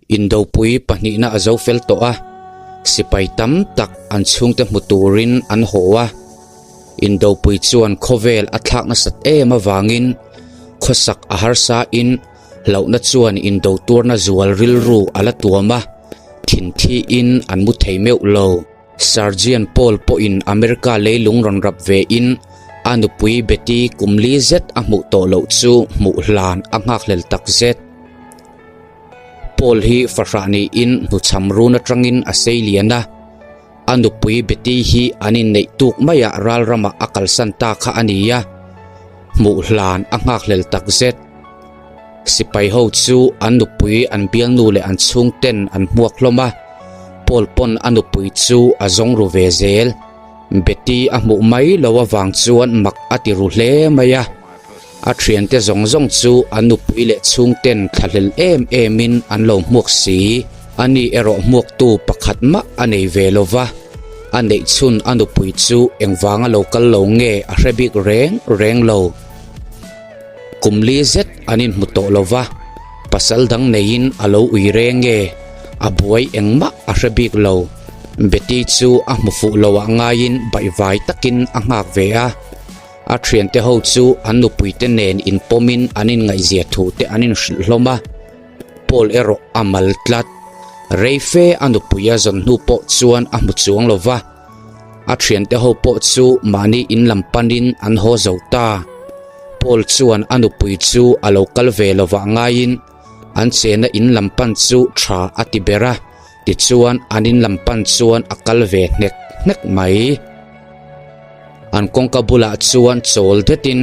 Indopui pahnihna a zo fel tawh a, sipai tam tak an chhungte hmu turin an haw a. Indopui chuan khawvel a thlak nasat em avangin khawsak a harsa in hlauhna chuan indo tuarna zual rilru a la tuam a, thinthi in an mu thei meuh lo. Sergeant Paul pawhin America leilung rawn rap ve in a nupui Betty kum li zet a hmuh tawh loh chu hmuh hlan a nghakhlel tak zet. Paul hi fahrah niin hnuchham run atangin a sei lian a, a nupui Betty hi an inneih tuk maiah ral ramah a kalsan ta kha a ni a, hmuh hlan a nghakhlel tak zet. Sipai ho chu an nupui an bialnu leh an chhungten an hmuak hlawm a, Paul pawn a nupui chu a zawng ru ve zel. Betty a hmuh mai lo avang chuan mak a ti ru hle mai a. A thiante zawng zawng chu an nupui leh chhungten thlahlel em emin an lo hmuak si. Ani erawh hmuaktu pakhat mah a nei ve lo va, a neih chhun a nupui chu engvanga lo kal lo nge a hre bik reng reng lo. Kum li zet an inhmu tawh lo va, pasal dang neiin a lo ui reng nge a buai engmah a hre bik lo. Betty chu a hmu fuh lo ah ngaiin baihvai takin a nghak ve a. A thiante ho chu an nupuite nen inpawmin an inngaihzia thu te an inhrilh hlawm a, Paul erawh a mal tlat. Rei fe a nupui a zawn hnu pawh chuan a hmu chuang lo va, a thiante ho pawh chu mahni in lam panin an haw zo ta. Paul chuan a nupui chu a lo kal ve lovah ngaiin an chena in lam pan chu tha a ti ber a, tichuan an in lam pan chuan a kal ve hnek hnek mai. An kawngka bulah chuan chawl detin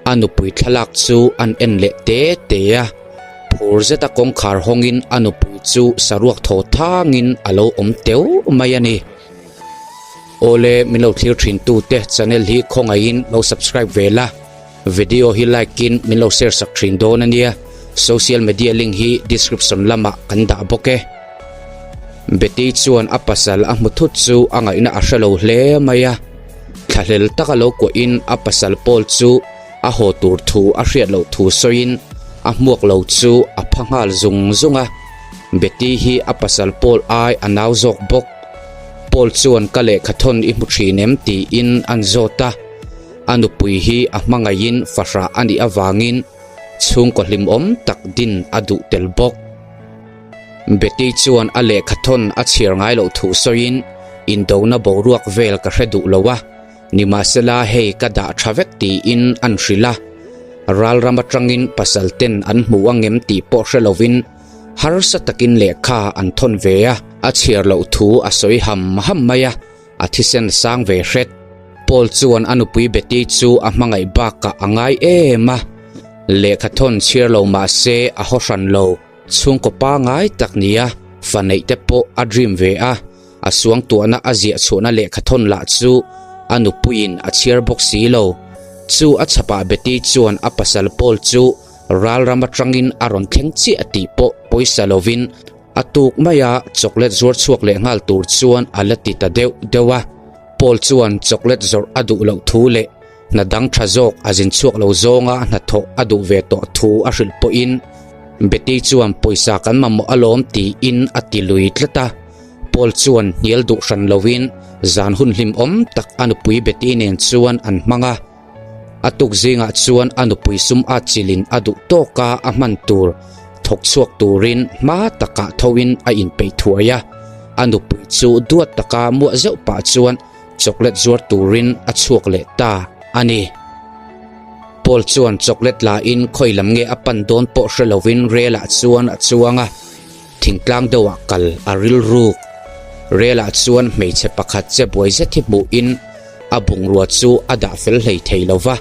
a nupui thlalak chu an en leh te te a, phur zeta kawngkhar hawngin a nupui chu saruak thaw thangin a lo awm teuh mai a ni. Awle min lo thlir thin tute channel hi khawngaihin lo subscribe ve la, video hi like in min lo share sak thin dawn a nia, social media link hi description lamah kan dah bawk e. Betty chuan a pasal a hmu thut chu a ngaihna a hre lo hle mai a, thlahlel taka lo kuahin a pasal Paul chu a haw tur thu a hriat loh thu sawiin a hmuak lo chu a pha nghal zung zung a, Betty hi a pasal Paul ai a nau zawk bawk. Paul chuan ka lehkha thawn i hmu thin em tiin an zawt a, a nupui hi a hmangaihin fahrah a nih avangin chhungkaw hlimawm tak din a duh tel bawk. Betty chuan a lehkha thawn a chhiar ngai loh thu sawiin, Indona boruak vel ka hre duh lo a, nimahsela hei ka dah tha vek tiin an hrilh a. Ral ram atangin pasal ten an hmu angem tih pawh hre lovin harsa takin lehkha an thawn ve a, a chhiar loh thu a sawi ham ham mai a, a thisen sang ve hret. Paul chuan a nupui Betty chu a hmangaih bakah a ngai em a, lehkha thawn chhiar lo mahse a haw hran lo. Chhungkaw pangai tak nia fa neih te pawh a dream ve a, a suangtuahna a ziah chhuahna lehkha thawn lah chu a nupuiin a chhiar bawk si lo. Chu a chhapah Betty chuan a pasal Paul chu ral ram atangin a rawn thleng chiah tih pawh pawisa lovin a tuk maia chocolate zuar chhuak leh nghal tur chuan a la ti ta deuh deuh a. Paul chuan chocolate zawrh a duh loh thu leh Hna dang tha zawk a zin chhuak lo zawnga hnathawh a duh ve tawh thu a hrilh pawhin Betty chuan pawisa kan mamawh alawm tiin a ti lui tlat a. Paul chuan hnial duh hran loin zan hun hlimawm tak a nupui Betty nen chuan an hmang a. A tuk zingah chuan a nupui sum at chilhin a duh tawka a hman tur thawk chhuak turin hma takah thoin a inpeih thuai a. A nupui chu duat taka muah zeuh pah chuan Chocolate zuar turin a chhuak leh ta a ni. Paul chuan chocolate la in khawi lam nge a pan dawn pawh hre lovin rel ah chuan a chuang a, thingtlang deuh ah kal a rilruk. Rel ah chuan hmeichhe pakhat che buai zet hi hmuh in a bungrua chu a dah fel hlei thei lo va.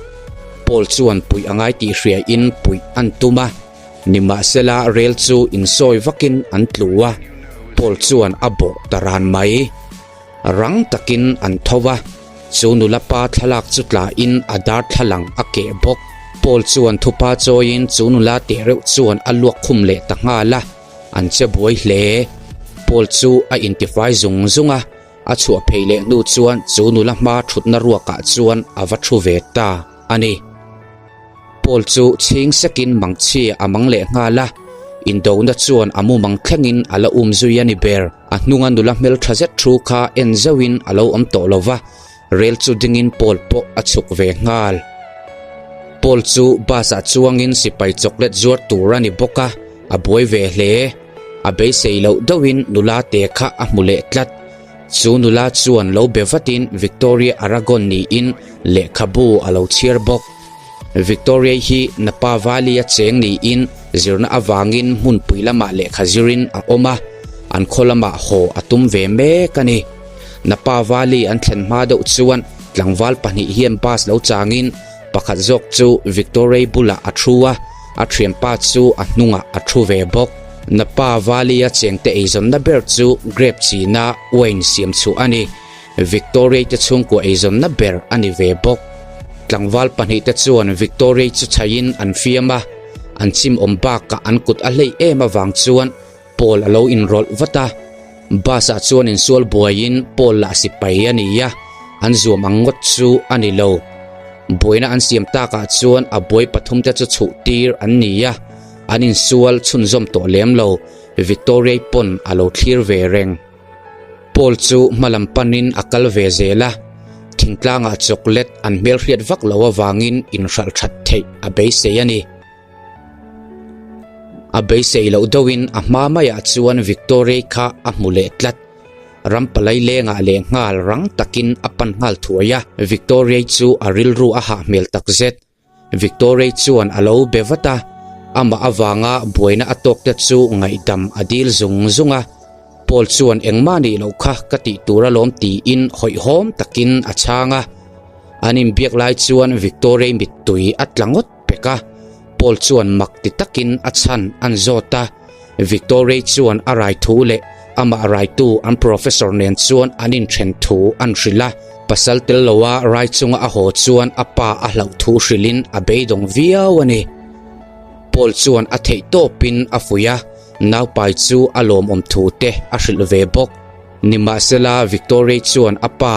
Paul chuan puih a ngai tih hria in puih an tum a, nimahsela rel chu insawi vakin an tlu a, Paul chuan a bawh ta ran mai. Rang takin an tho a, chu nula pa thlalak chu tlain a darthlalang a keh bawk. Paul chuan thupa chawiin chu nula teh reuh chuan a luak khum leh ta nghal a, an che buai hle. Paul chu a intifai zung zung a, a chhuah phei leh hnu chuan chu nula hma thutna ruakah chuan a va thu ve ta a ni. Paul chu chhing sekin mangchhia a mang leh nghal a. Indona chuan a mumang thlengin a la um zui a ni ber. A hnunga nula hmeltha zet thu kha en zauhin a lo awm tawh lo va, rel chu dingin Paul pawh a chhuk ve nghal. Paul chu bus ah chuangin sipai chocolate zuar tur a ni bawk a, a buai ve hle. A beisei loh deuhin nula te kha a hmu leh tlat. Chu nula chuan lo be vatin Victoria Aragon niin lehkhabu a lo chhiar bawk. Victoria hi Napa Valley-a cheng niin zirna avangin hmunpui lamah lehkha zirin a awm a, an khaw lamah haw a tum ve mek a ni. Napa Valley an thlen hma deuh chuan tlangval pahnih hian bus lo changin pakhat zawk chu Victoria bulah a thu a, a thianpa chu a hnungah a thu ve bawk. Napa Valley-a chengte eizawnna ber chu grape china wine siam chhuah a ni. Victoria te chhungkua eizawnna ber a ni ve bawk. Tlangval pahnihte chuan Victoria chu chhaiin an fiam a, an chim awm bakah an kut a hleih em avang chuan Paul a lo inrawlh vat a. Bus ah chuan insual buaiin Paul lah sipai a ni a, an zuam ang ngawt chu a ni lo. Buaina an siam takah chuan a buai pathumte chu chhuh tir an ni a, an insual chhunzawm tawh lem lo. Victoria pawn a lo thlir ve reng. Paul chu hmalam panin a kal ve zel a, thingtlangah chocolate an hmelhriat vak lo avangin inhralh that theih a beisei a ni. A beisei loh deuhin a hma maiah chuan Victoria kha a hmu leh tlat. Ram palai lengah leh nghal rang takin a pan nghal thuai a, Victoria chu a rilru a hah hmel takzet. Victoria chuan a lo be vat a, amah avanga buaina a tawkte chu ngaihdam a dil zung zung a. Paul chuan engmah nih loh kha ka tih tur alawm tiin hawihhawm takin a chhang a. An inbiak lai chuan Victoria mittui a tla ngawt pek a, Paul chuan mak ti takin a chhan an zawt a. Victoria chuan a rai thu leh amah raitu an professor nen chuan an inthen thu an hrilh a, pasal tel loa rai chunga a haw chuan a pa a hlauh thu hrilhin a beidawng viau a ni. Paul chuan a theih tawpin a fuih a, naupai chu a lawmawm thu te a hrilh ve bawk. Nimahsela Victoria chuan a pa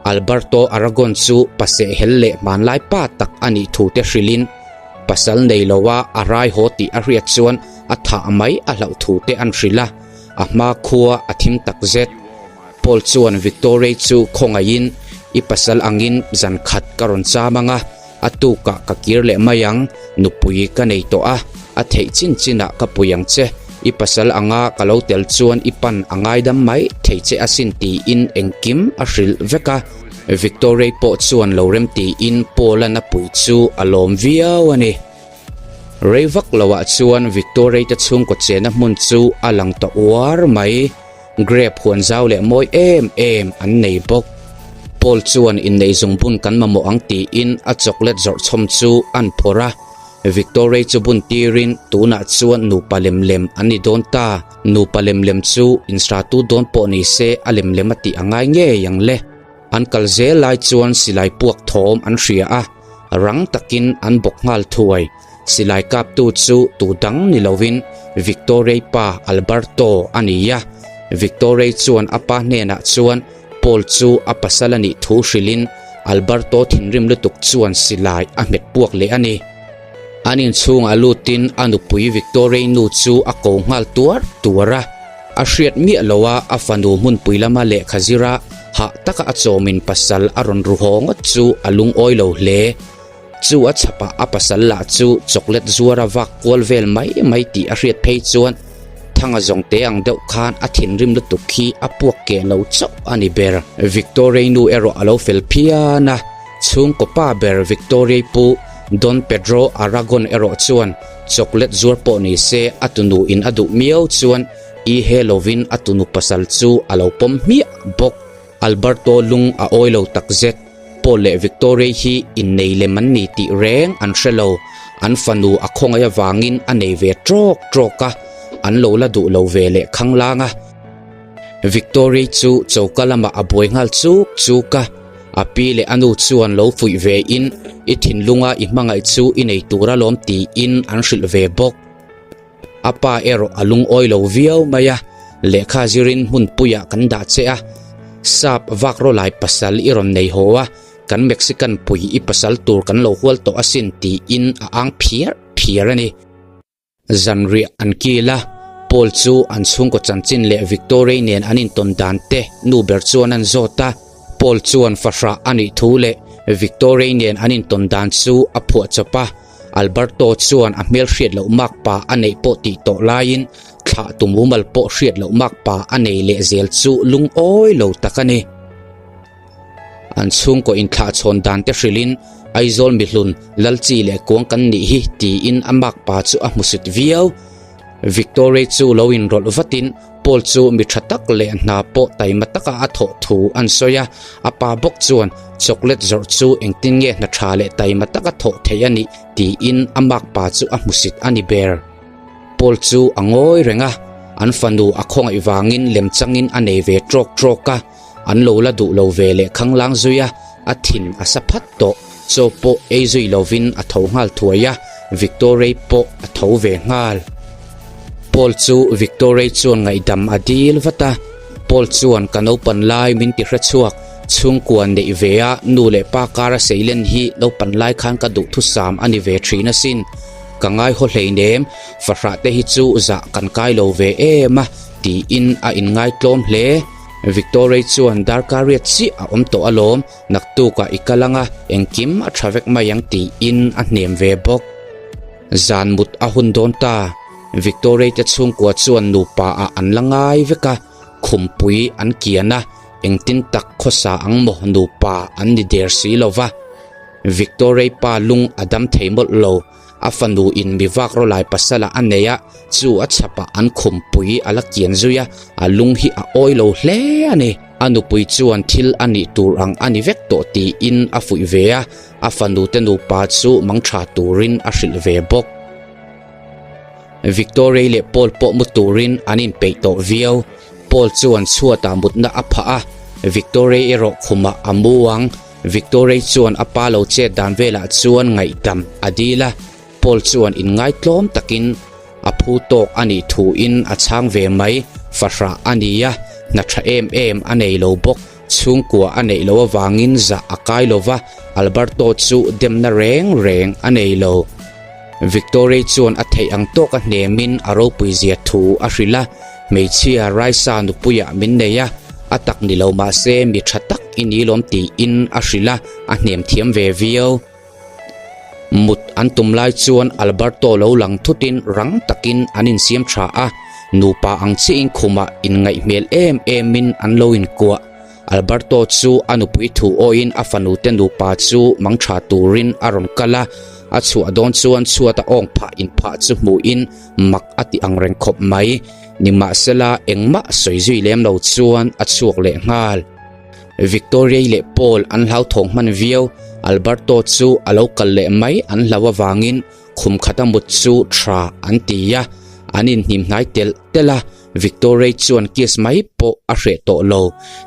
Alberto Aragon chu pasehhel leh hmanlai pa tak a nih thu te hrilhin pasal nei loa a rai haw tih a hriat chuan a thah mai a hlauh thu te an hrilh a, a hma khua a thim tak zet. Paul chuan Victoria chu khawngaihin i pasal angin zan khat ka rawn cham ang a, a tukah ka kir leh mai ang, nupui ka nei tawh a, a theih chin chinah ka pui ang che, i pasal anga ka lo tel chuan i pan a ngaidam mai thei che asin tiin engkim a hrilh vek a, Victoria pawh chuan lo rem tiin Paul-a'n a pui chu a lawm viau a ni. Rei vak loah chuan Victoria te chhungkaw chenna hmun chu a lang ta uar mai. Grape huan zau leh mawi em em an nei bawk. Paul chuan inneih zungbun kan mamawh ang tiin a chocolate zawrh chhawm chu an phawrh a. Victoria chu bun tirin tunah chuan nupa lem lem an ni dawn ta. Nupa lem lem chu insratu dawn pawh ni se a lem lem a tih a ngai ngei ang le. An kal zel lai chuan silai puak thawm an hria a, rang takin an bawk nghal thuai. Silai kaptu chu tu dang ni lovin Victorei pa Alberto a ni a. Victorei chuan a pa hnenah chuan Paul chu a pasal a nih thu hrilhin Alberto thinrim lutuk chuan silai a hmet puak leh a ni. An inchhungah lutin a nupui Victorei nu chu a ko nghal tuar tuar a. A hriat miah loa a fanu hmunpui lama lehkha zira hah taka a chawmin pasal a rawn ru haw ngawt chu a lungawi lo hle. Chu a chhapah a pasal lah chu chocolate zuara vak kual vel mai mai tih a hriat phei chuan Thanga zawng te ang deuh khan a thinrim lutuk khi a puak keh lo chauh a ni ber. Victoriai nu erawh a lo fel phian a, chhungkaw pa ber Victoriai pu Don Pedro Aragon erawh chuan chocolate zuar pawh ni se a tunu in a duh miau chuan i he lovin a tunu pasal chu a lo pawm hmiah bawk. Alberto lung a awi lo takzet. Paul leh Victoria hi innei lem an ni tih reng an hre lo. An fanu a khawngaih avangin a nei ve trawk trawk a, an lo la duh lo ve leh khanglang a. Victoria chu choka lamah a buai nghal chuk chuk a, a pi leh a nu chuan lo fuih ve in i thinlunga i hmangaih chu i nei tur alawm tiin an hrilh ve bawk. A pa erawh a lungawi lo viau mai a, lehkha zirin hmunpuiah kan dah che a, sap vak rawlai pasal i rawn nei haw a, kan Mexican pui i pasal tur kan lo hual tawh asin tiin a ang phiar phiar a ni. Zanriah an kil a, Paul chu an chhungkaw chanchin leh Victorei nen an intawn dan te nu ber chuan an zawt a. Paul chuan fahrah a nih thu leh Victorei nen an intawn dan chu a phuah chawp a. Alberto chuan a hmel hriat loh mak pa a neih pawh tih tawh laiin thlah tu mumal pawh hriat loh mak pa a nei leh zel chu lungawi lo tak a ni. An chhungkaw inthlahchhawn dan te hrilhin Aizawl mihlun Lalchi leh Kuang kan nih hi tiin a makpa chu a hmusut viau. Victoria chu lo inrawlh vatin Paul chu mi tha tak leh hna pawh taima taka a thawh thu an sawi a, a pa bawk chuan chocolate zawrh chu engtin nge hna tha leh taima taka thawh theih a nih tiin a makpa chu a hmusit a ni ber. Paul chu a ngawi reng a, an fanu a khawngaih vangin lemchangin a nei ve trawk trawk a. An lo la duh lo ve leh khanglang zui a, a thin a sa phat tawh. Chaw pawh ei zui lovin a tho nghal thuai a, Victorei pawh a tho ve nghal. Paul chu Victorei chuan ngaihdam a dil vat a, Paul chuan ka naupan lai min ti hre chhuak, chhungkua neih ve a nu leh pa kara seilen hi naupan lai khan ka duhthusam a ni ve thin asin. Ka ngaihaw hleinem, fahrah te hi chu zah kan kai lo ve em a, tiin a inngaitlawm hle. Victorei chuan darkar riat chiah a awm tawh alawm, naktukah i kal anga engkim a tha vek mai ang tiin a hnem ve bawk. Zan mut a hun dawn ta, Victorei te chhungkua chuan nupa ah an la ngai vek a, khumpui an kian a, engtin tak khawsa ang maw nupa an ni der si lova. Victorei pa lung a dam thei mawlh lo. A fanu in mi vak rawlai pasala a nei a, chu a chhapah an khumpui a la kian zui a, a lung hi a awi lo hle a ni. A nupui chuan thil a nih tur ang a ni vek tawh tiin a fuih ve a, a fanu te nupa chu mangtha turin a hrilh ve bawk. Victoria leh Paul pawh mu turin an inpeih tawh viau. Paul chuan chhuatah mutna a phah a, Victoria erawh khumah a mu ang. Victorei chuan a pa lo chet dan velah chuan ngaihdam a dil a, Paul chuan inngaitlawm takin a phu tawk a nih thuin a chhang ve mai, fahrah a ni a, hna tha em em a nei lo bawk, chhungkua a neih loh avangin zah a kai lo va, Alberto chu demna reng reng a nei lo. Victorei chuan a theih ang tawka hnemin a ropui zia thu a hrilh a, Hmeichhia Raisa nupuiah min nei a, a tak ni lo mahse mi tha tak i ni lawm tiin a hrilh a, a hnem thiam ve viau. Mut an tum lai chuan Alberto lo lang thutin rang takin an insiam tha a, nupa ang chiahin khumah inngaih hmel em emin an lo inkuah. Alberto chu a nupui thu awiin a fanute nupa chu mangtha turin a rawn kal a, a chhuah dawn chuan chhuata awng phah inphah chu hmuhin mak a ti ang reng khawp mai. Nimahsela engmah sawi zui lem lo chuan a chhuak leh nghal. Victoriai leh Paul an hlauthawng hman viau, Alberto chu a lo kal leh mai an hlau avangin khum khata mut chu tha an ti a, an inhnim hnai telh telh a. Victorei chuan kiss mai pawh a hreh tawh lo.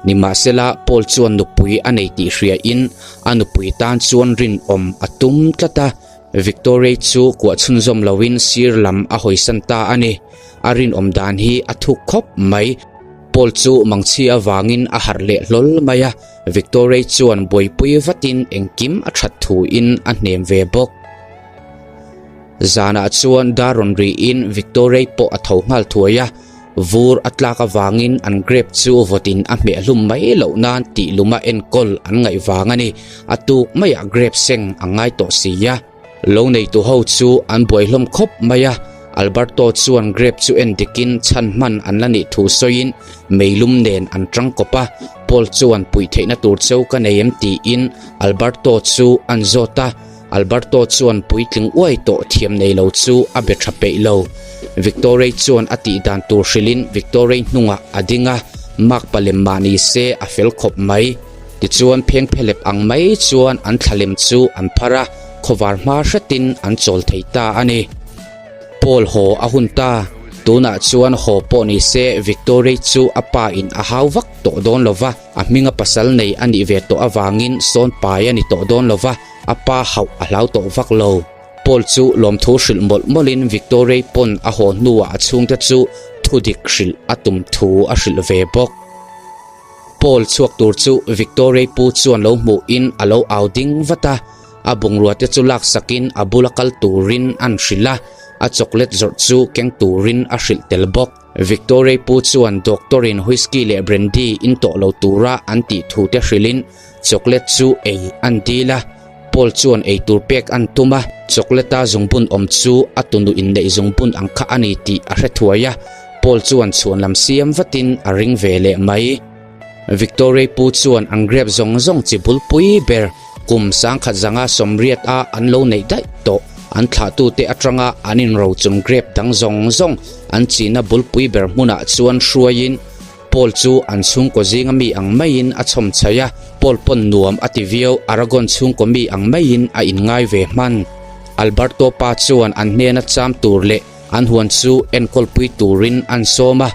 Nimahsela Paul chuan nupui a nei tih hriain a nupui tan chuan rinawm a tum tlat a. Victorei chu kuah chhunzawm loin sir lam a hawisan ta a ni. A rinawm dan hi a thuk khawp mai. Paul chu mangchhi avangin a harh leh hlawl mai a. Victorei chuan buaipui vatin engkim a that thuin a hnem ve bawk. Zanah chuan dar rawn rihin Victorei pawh a tho nghal thuai a, vur a tlak avangin an grape chu vawtin a hmeh hlum mai loh nan tih luma enkawl an ngaih vang a ni. A tuk maiah grape seng a ngai tawh si a. Lo neitu ho chu an buai hlawm khawp mai a, Alberto chuan grape chu en dikin chhan hman an la nih thu sawiin meilum nen an tang kawp a, Paul chuan puih theihna tur cheu ka nei em tiin Alberto chu an zawt a. Alberto chuan puitling uai tawh thiam nei lo chu a be tha peih lo. Victorei chuan a tih dan tur hrilhin Victorei hnungah a ding a, mark palem mah ni se a fel khawp mai. Tichuan phengphelep ang mai chuan an thlalem chu an phar a, khawvar hma hretin an chawl thei ta a ni. Paul haw a hun ta, tunah chuan haw pawh ni se Victorei chu a pa in a hau vak tawh dawn lo va, a hminga pasal nei a nih ve tawh avangin sawn pai a ni tawh dawn lo va, A pa hauh a hlau tawh vak lo. Paul chu lawmthu hrilh mawlh mawlhin Victorei pawn a haw hnuah a chhungte chu thudik hrilh a tum thu a hrilh ve bawk. Paul chhuak tur chu Victorei pu chuan lo hmuhin a lo au ding vat a, a bungrua te chu laksakin a bula kal turin an hrilh a. A chocolate zawrh chu keng turin a hrilh tel bawk. Victoria pu chuan doctor in whisky leh brandy in tawh lo tura an tih thu te hrilhin chocolate chu ei an dil a. Paul chuan ei tur pek an tum a, chocolate a zungbun awm chu a tunu inneih zungbun ang kha a ni tih a hre thuai a. Paul chuan chhuan lam siam vatin a ring ve leh mai. Victoria pu chuan an grape zawng zawng chi bulpui ber kum sangkhat zanga sawmriat a an lo neih daih tawh an thlahtute atanga an inrochun grape dang zawng zawng an chihna bulpui ber hmunah chuan hruaiin Paul chu an chhungkaw zinga mi ang maiin a chhawm chhaih a, Paul pawn nuam a ti viau, Aragon chhungkaw mi ang maiin a inngai ve hman. Alberto pa chuan an hnena cham tur leh An huan chu enkawlpui turin an sawm a,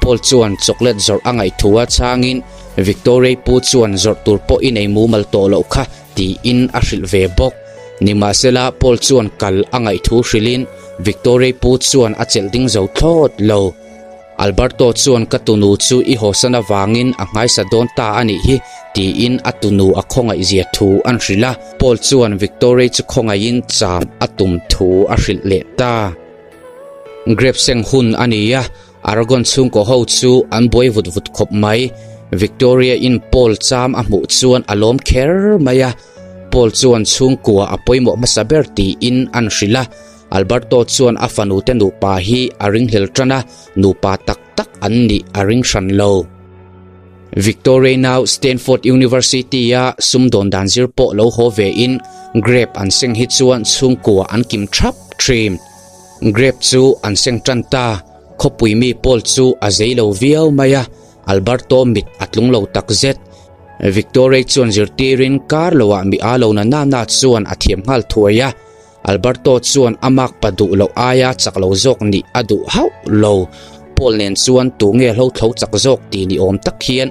Paul chuan chocolate zawrh a ngaih thu a chhangin Victoria pu chuan zawrh tur pawh i nei mumal tawh loh kha tiin a hrilh ve bawk. Nimahsela Paul chuan kal a ngaih thu hrilhin Victoria pu chuan a chelh ding zo thlawt lo. Alberto chuan ka tunu chu i hawsan avangin a nghaisa dawn ta a nih hi tiin a tunu a khawngaihzia thu an hrilh a. Paul chuan Victoria chu khawngaihin cham a tum thu a hrilh leh ta. Grape seng hun a ni a, Aragon chhungkaw ho chu an buai vut vut khawp mai. Victoria-in Paul cham a hmuh chuan a lawm kher mai a, Paul chuan chhungkua a pawimawh hmasa ber tiin an hrilh a. Alberto chuan a fanute nupa hi a ringhlel tan a, nupa tak tak an nih a ring hran lo. Victoria nau Stanford University-a sumdawn dan zir pawh lo haw vein grape an seng hi chuan chhungkua an kim thap thin. Grape chu an seng tan ta, khawpui mi Paul chu a zei lo viau mai a, Alberto mit a tlung lo takzet. Victoria chuan zirtirin kar loah mi a lo na na na chuan a thiam nghal thuai a. Alberto chuan a makpa duh loh aia chak lo zawk nih a duh hauh lo. Paul nen chuan tu nge hlothlo chak zawk tih ni awm tak hian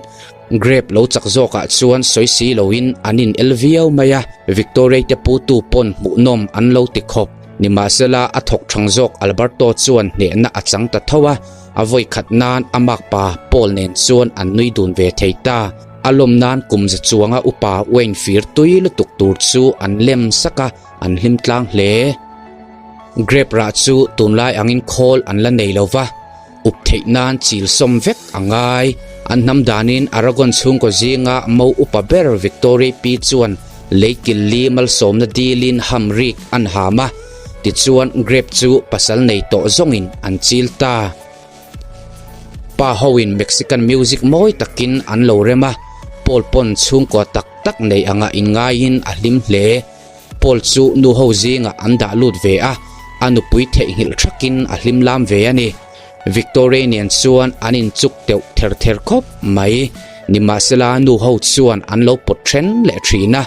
Grape lo chak zawkah chuan sawi si loin an in el viau mai a, Victoria te putu pawn hmuhnawm an lo ti khawp. Nimahsela a thawk thang zawk Alberto chuan hnehna a chang ta tho a, a vawi khat nan a makpa Paul nen chuan an nui dun ve thei ta. A lawm nan kum za chuanga upa Wayne fir tui lutuk tur chu an lem sak a, An hlim tlang hle. Grape rah chu tunlai angin khawl an la nei lo va, up theih nan chil sawm vek a ngai. An hnam danin Aragon chhungkaw zinga mo upa ber Victoria pi chuan lei kil li malsawmna dilin ham rik an ham a, tichuan grape chu pasal nei tawh zawngin an chil ta. Pa hoin Mexican music mawi takin an lo rem a, Paul pawn chhungkaw tak tak nei anga inngaiin a hlim hle. Paul chu nu ho zingah an dah lut ve a, a nupui theihnghilh thakin a hlim lam ve a ni. Victoria nen chuan an inchuk teuh ther ther khawp mai. Nimahsela nu ho chuan an lo pawt then leh thin a.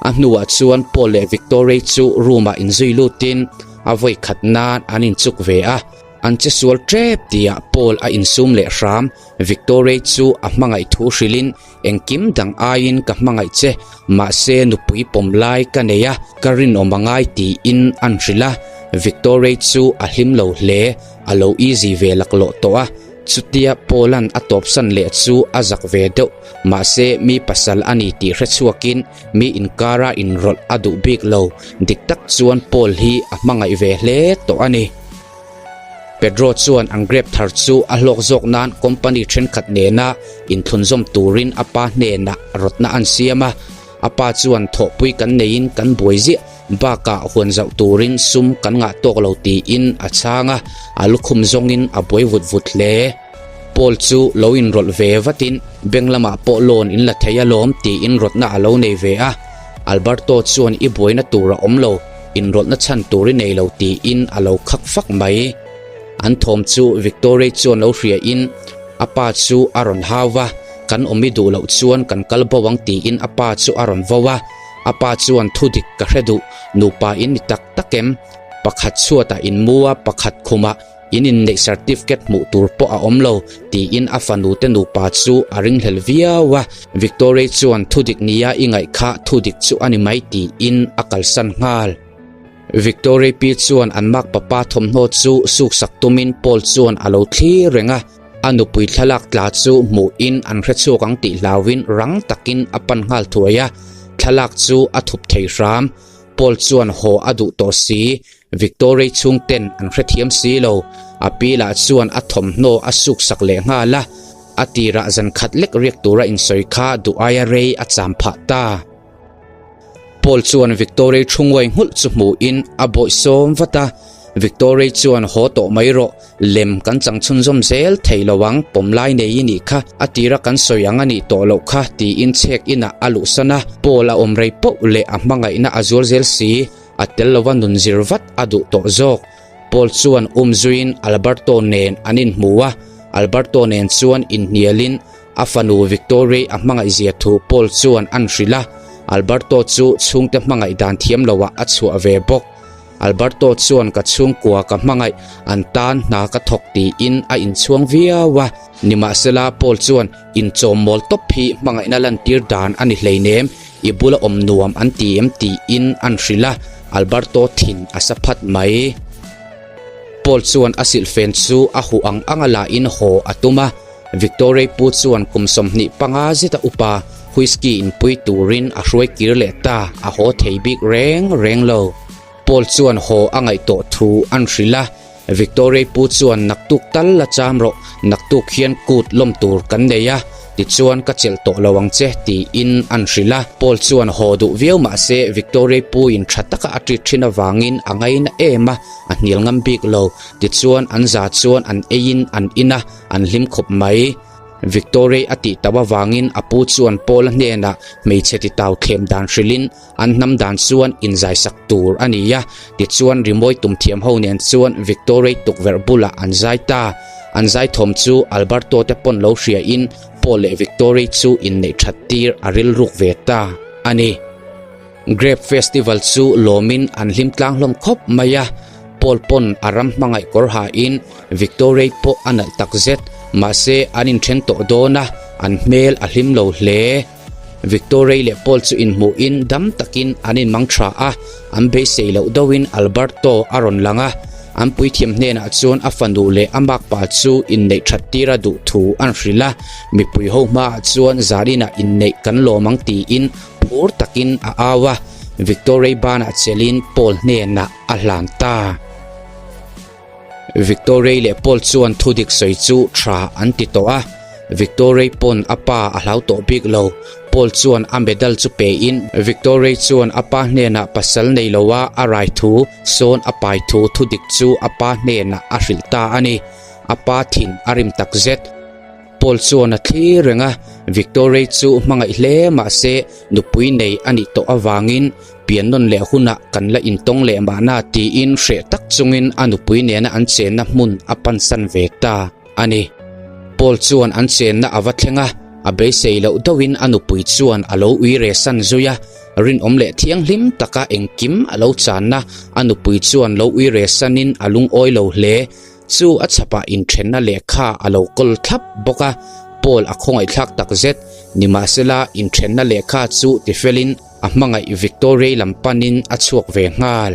A hnuah chuan Paul leh Victoria chu room-ah inzui lutin a vawi khat nan an inchuk ve a. An che sual tep tihah Paul a insum leh hram. Victoria chu a hmangaih thu hrilhin Engkim dang aiin ka hmangaih che, mahse nupui pawm lai ka nei a, ka rinawm a ngai tiin an hrilh a. Victoria chu a hlim lo hle, a lo easy ve laklawh tawh a, chutia Paul-a'n a tawpsan leh chu a zak ve deuh, mahse mi pasal a ni tih hre chhuakin mi inkara inrawlh a duh bik lo, dik tak chuan Paul hi a hmangaih ve hle tawh a ni. Pedro chuan an grape thar chu a hlawk zawk nan company thenkhat nena inthlunzawm turin a pa hnenah rawtna an siam a. A pa chuan thawhpui kan neiin kan buai ziah bakah huan zauh turin sum kan ngah tawk lo tiin a chhang a, a lukhum zawngin a buai vut vut hle. Paul chu lo inrawlh ve vatin bank lamah pawh loan in la thei alawm tiin rawtna a lo nei ve a. Alberto chuan i buaina tur a awm lo. Inrawlhna chhan tur i nei lo tiin a lo khak fak mai. An thawm chu Victoria chuan lo hria in a pa chu a rawn hau va, kan awm i duh loh chuan kan kal bo ang tiin a pa chu a rawn vo a. A pa chuan thu dik ka hre duh, nupa in ni tak tak em? Pakhat chhuatah in mu a, pakhat khumah In inneih certificate hmuh tur pawh a awm lo, tiin a fanute nupa chu a ringhlel viau a. Victoria chuan thudik nia i ngaih kha thudik chu a ni mai tiin a kalsan nghal. Victoria pi chuan an makpapa thawmhnaw chu suksak tumin Paul chuan a lo thlir reng a. A nupui thlalak tla chu hmuhin an hrechhuak ang tih hlauhin rang takin a pan nghal thuai a, thlalak chu a thup thei hram. Paul chuan haw a duh tawh si, Victorei chhungten an hrethiam si lo. A pi lah chuan a thawmhnaw a suksak leh nghal a, a tirah zan khat lek riak tura insawi kha duh aia rei a cham phah ta. Paul chuan Victorei thu nguai nghulh chu hmuhin a bawih sawm vat a, Victorei chuan haw tawh mai rawh, lem kan chang chhunzawm zel thei lo ang, pawm lai nei i nih kha, a tira kan sawi ang a nih tawh loh kha tiin chhek inah a luhsan a, Paul a awm rei poh leh a hmangaihna a zual zel si, a tel lova nun zir vat a duh tawh zawk. Paul chuan um zuiin Alberto nen an inhmu a, Alberto nen chuan inhnialin A fanu Victoria a hmangaihzia thu Paul chuan an hrilh a, Alberto chu chhungte hmangaih dan thiam loah a chhuah ve bawk. Alberto chuan ka chhungkua ka hmangaih, an tan hna ka thawk tiin a inchhuang viau a. Nimahsela Paul chuan inchawm mawl tawp hi hmangaihna lantir dan a ni hleinem, i bula awm nuam an ti em tiin an hrilh a, Alberto thin a sa phat mai. Paul chuan a silhfen chu a huh ang anga lahin haw a tum a. Victorei pu chuan kum 25 zeta upa whisky inpui turin a hruai kir leh ta, a haw thei bik reng reng lo. Paul chuan haw a ngaih tawh thu an hrilh a, Victorei pu chuan naktuk tal la cham rawh, naktuk hian kut lawm tur kan nei a, tichuan ka chelh tawh lo ang che tiin an hrilh a. Paul chuan haw duh viau mah se Victorei puin tha taka a treat thin avangin a ngaina em a, a hnial ngam bik lo. Tichuan an za chuan an eiin an in a, An hlim khawp mai. Victory a tih tauh avangin a pu chuan Paul-a hnenah hmeichhe titau thlem dan hrilhin an hnam dan chuan inzaisak tur a ni a. Tichuan rimawi tum thiam ho nen chuan Victory tukverh bulah an zai ta. An zai thawm chu Alberto te pawn lo hriain Paul leh Victory chu inneih that tir a rilruk ve ta a ni. Grape Festival chu lawmin an hlim tlang hlawm khawp mai a, Paul pawn a ram hmangaih kawr hain Victorei pawh a nalh tak zet, mahse an inthen tawh dawn a, an hmel a hlim lo hle. Victorei leh Paul chu inhmuhin dam takin an inmang tha a, an beisei loh deuhin Alberto a rawn lang a, an puithiam hnenah chuan a fanu leh a makpa chu inneih that tir a duh thu an hrilh a, mipui ho hmaah chuan zaninah inneih kan lawm ang tiin Phur takin a au a, Victorei banah chelin Paul hnenah a hlan ta. Victorei leh Paul chuan thudik sawi chu tha an ti tawh a, Victorei pawn a pa a hlau tawh bik lo. Paul chuan a medal chu pein Victorei chuan a pa hnenah pasal nei loa a rai thu, sawn a pai thu thudik chu a pa hnenah a hrilh ta a ni. A pa thin a rim takzet. Paul chuan a thlir reng a, Victorei chu hmangaih hle mah se nupui nei a nih tawh avangin pian nawn leh hunah kan la intawng leh mahna tiin hreh tak chungin a nupui nena an chenna hmun a pansan ve ta a ni. Paul chuan an chenna a va thleng a, a beisei loh deuhin a nupui chuan a lo ui re san zui a, rinawm leh thianghlim taka engkim a lo channa a nupui chuan lo ui re sanin a lungawi lo hle. Chu a chhapah inthenna lehkha a lo kawl thlap bawk a, Paul a khawngaihthlak tak zet. Nimahsela, inthenna lehkha chu tifelin a hmangaih Victorei lam panin a chhuak ve nghal.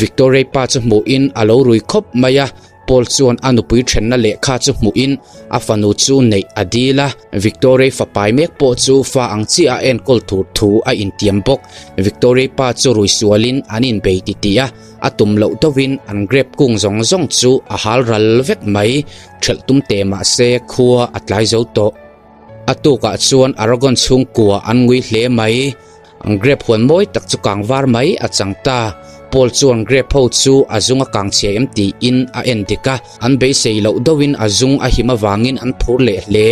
Victorei pa chu hmuhin a lo rui khawp mai a, Paul chuan a nupui thenna lehkha chu hmuhin a fanu chu neih a dil a, Victorei fapai mek pawh chu fa ang chiah a enkawl tur thu a intiam bawk. Victorei pa chu rui sualin an inbei titih a. A tum loh deuhin an grape kung zawng zawng chu a hal ral vek mai, ṭhelh tum teh mah se khua a tlai zo tawh. A tukah chuan Aragon chhungkua an ngui hle mai, an grape huan mawi tak chu kang var mai a chang ta. Paul chuan grape ho chu a zung a kang chhia em tiin a en dik a, an beisei loh deuhin a zung a him avangin an phur leh hle.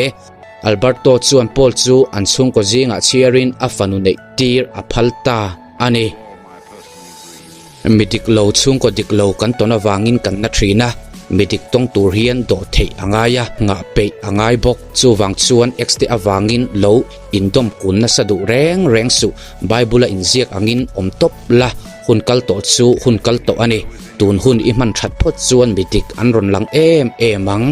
Alberto chuan Paul chu an chhungkaw zingah chhiarin a fanu neih tir a phal ta a ni. Mi dik lo chhungkaw dik lo kan tawn avangin kan na thin a, mi dik tawng tur hian dawh theih a ngai a, nghah peih a ngai bawk. Chuvang chuan ex te avangin lo indawm kun nasa duh reng reng suh, Bible a inziak angin awm tawp la, hun kal tawh chu hun kal tawh a ni. Tun hun i hman that phawt chuan mi dik an rawn lang em em ang.